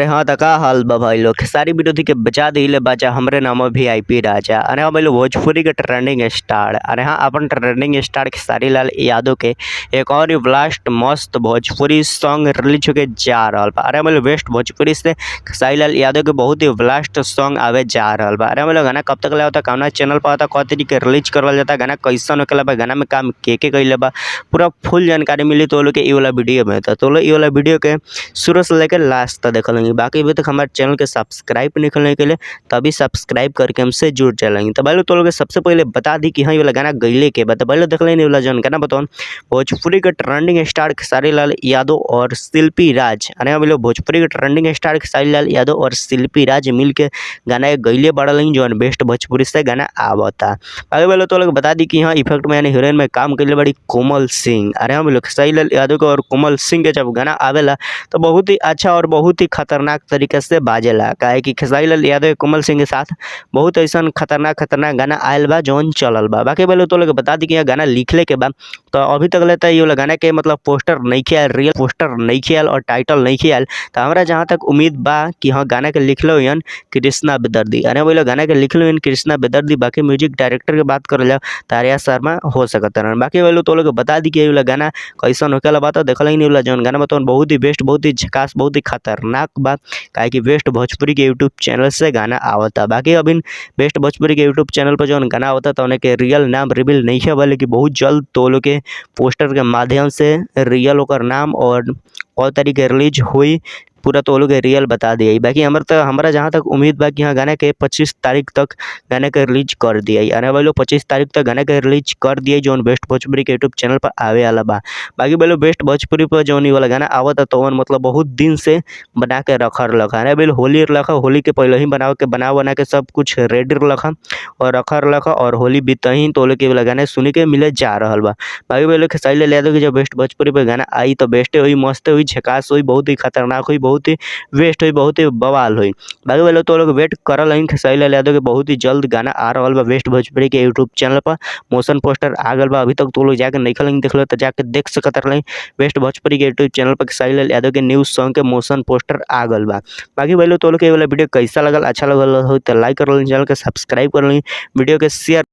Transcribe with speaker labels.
Speaker 1: अरे हाँ त का हाल बा भाई लोग। सारी विरोधी के बचा दिले बाजा हमरे नाम वीआईपी राजा। अरे हाँ भाई लोग, भोजपुरी के ट्रेंडिंग स्टार। अरे हाँ, अपन ट्रेंडिंग स्टार खेसारी लाल यादव के एक और ब्लास्ट मस्त भोजपुरी सॉन्ग रिलीज होके जा रहा बा। अरे भाई लोग, वेस्ट भोजपुरी से खेसारी लाल यादव के बहुत ही ब्लास्ट सॉन्ग आवे जा रहा बा। अरे भाई लोग, गाना कब तक ले आता, कौना चैनल पर आता, कौ तरीके रिलीज करल जाता, गाना कैसन होकेला बा, गाना में काम के कैले बा, पूरा फुल जानकारी मिली तो लोग के ई वाला वीडियो में। तो लोग ई वाला वीडियो के शुरू से लेकर लास्ट तक देख लेंगे। बाकी अभी तक हमारे चैनल के सब्सक्राइब नहीं करने के लिए तभी सब्सक्राइब करके हमसे जुड़ जाएंगे। तो भाई लोग, तो लोग सबसे पहले बता दी कि हाँ ये वाला गाना गईले के बता। भाई लोग देख लेंगे वाला जौन गाना बताओ, भोजपुरी के ट्रेंडिंग स्टार खेसारी लाल यादव और शिल्पी राज। अरे भाई लोग, भोजपुरी के ट्रेंडिंग स्टार खेसारी लाल यादव और शिल्पी राज मिल के गाना गईले बड़ा जौन बेस्ट भोजपुरी से गाना आवता। बाकी भाई लोग, तो लोग बता दी कि हाँ इफेक्ट में यानी हीरोइन में काम कैले बड़ी कोमल सिंह। अरे हाँ भाई लोग, खेसारी लाल यादव के और कोमल सिंह के जब गाना आवेला तो बहुत ही अच्छा और बहुत ही खतरनाक तरीके से बाजेला। काहे कि खेसारी लाल यादव कोमल सिंह के साथ बहुत ऐसा खतरनाक खतरनाक गाना आयल बा जौन चलल बा। बाकी भाई लोग, तो लोग बता दी कि यह गाना लिखले के बाद तो अभी तक लेता ये वाला गाना के मतलब पोस्टर नहीं आयल, रियल पोस्टर नहीं आयल और टाइटल नहीं आयल। तो हमारा जहाँ तक उम्मीद बा कि हाँ गाना के लिखलो हन कृष्णा बेदर्दी। अरे भाई लोग, गाना के लिखलो हन कृष्णा बेदर्दी। बाकी म्यूजिक डायरेक्टर के बात करल जाओ तो आर्या शर्मा हो सकता रहन। बाकी भाई लोग, तो लोग बता दी कि ये वाला गाना कैसन होकेला बा। तो देखल ही वाला जौन गाना बताऊँ बहुत ही बेस्ट, बहुत ही झकास, बहुत ही खतरनाक बा। काहे कि बेस्ट भोजपुरी के यूट्यूब चैनल से गाना आवता। बाकी अभी बेस्ट भोजपुरी के यूट्यूब चैनल पर जौन गाना आवता तो उन्हें रियल नाम रिवील नहीं है, लेकिन बहुत जल्द तो लोग के पोस्टर के माध्यम से रियल ओकर नाम और कौ तारीख रिलीज हुई पूरा तो लोग रियल बता दिया। बाकी हमारे तो हमारा जहाँ तक उम्मीद बा कि हाँ गाना के 25 तारीख तक गाना के रिलीज कर दिया। अरे भाई लोग, 25 तारीख तक गाना के रिलीज कर दिया जौन बेस्ट भोजपुरी के यूट्यूब चैनल पर आवे वाला बा। बाकी भाई लोग, बेस्ट भोजपुरी पर जौन वाला गाना आवता तो मतलब बहुत दिन से बना के रखल रखा। अरे भाई होली रखा, होली के पहले ही बनाव के बना बना के सब कुछ रेडी रखा और रखल रखा और होली बीतही तो लोग के वाला गाना सुने के मिले जा रहा बा। बाकी भाई लोग, खेसारी लाल यादव के जब बेस्ट भोजपुरी पर गाना आई तो बेस्ट हुई, मस्त हुई, झकास हुई, बहुत ही खतरनाक हुई, बहुत ही वेस्ट हुई, बहुत ही बवाल हुई। बाकी भाई लोग, तो लोग वेट करल हन खेसारी लाल यादव के बहुत ही जल्द गाना आ रहा बा वेस्ट भोजपुरी के यूट्यूब चैनल पर। मोशन पोस्टर आ गल बा, अभी तक तो लोग जाके नहीं खल देखल तो जाके देख सकत रहल वेस्ट भोजपुरी के यूट्यूब चैनल पर खेसारी लाल यादव के न्यू सॉन्ग के मोशन पोस्टर आ गल बा। बाकी भाई लोग, तो लोग के वाला वीडियो कैसा लगल, अच्छा लगल हो तो लाइक कर चैनल के सब्सक्राइब कर वीडियो के शेयर।